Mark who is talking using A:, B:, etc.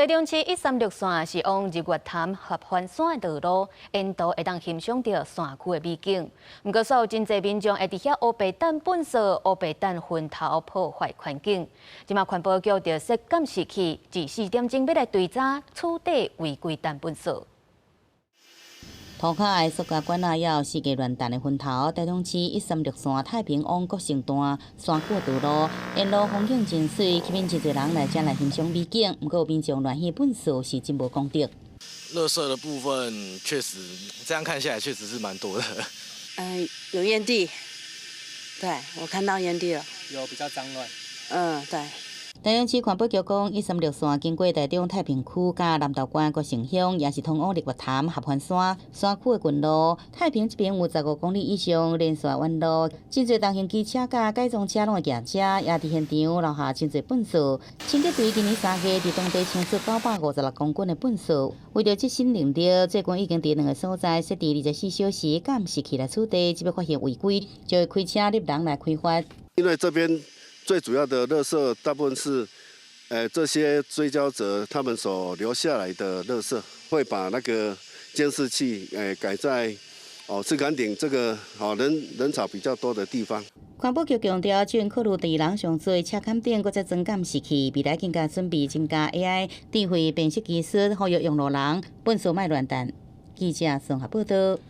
A: 台中市136線是往日月潭合歡山的道路，沿途會當欣賞著山區的美景。毋過，煞有真濟民眾會佇遐烏白擲糞埽、烏白擲墳頭，破壞環境。這馬環保局就設監視器，24點鐘欲來追查取締違規擲糞埽。
B: 塗跤的塑膠罐仔，猶有四界亂擲的墳頭。台中市136線太平往國姓段山區道路，沿路風景真媠，吸引真濟人來遮來欣賞美景。毋過有民眾亂棄糞埽，是真無公德。
C: 垃圾的部分確實，這樣看下來確實是蠻多的。
D: 嗯，有煙蒂，對，我看到煙蒂了。
E: 有比較髒亂。
D: 嗯，對。
B: 台中市環保局講，136線經過台中太平區佮南投縣國姓鄉，也是通往日月潭合歡山山區的近路。太平這邊有15公里以上連線彎路，真濟重型機車佮改裝車攏會行遮，也佇現場留下真濟糞埽。清潔隊今年3月佇當地清出956公斤的糞埽。為著節省人力，最近已經佇兩个所在設置24小時監視器來取締，只欲發現違規，就會開車入人來開罰。
F: 因為這邊最主要的垃圾大部分是，這些追焦者他們所留下來的垃圾，會把那個監視器，改在赤崁頂這個人潮比較多的地方。
B: 環保局強調，這考慮佇人上濟赤崁頂，閣再裝監視器，未來更加準備增加 AI 智慧辨識技術，呼籲用路人糞埽莫亂擲。記者綜合報道。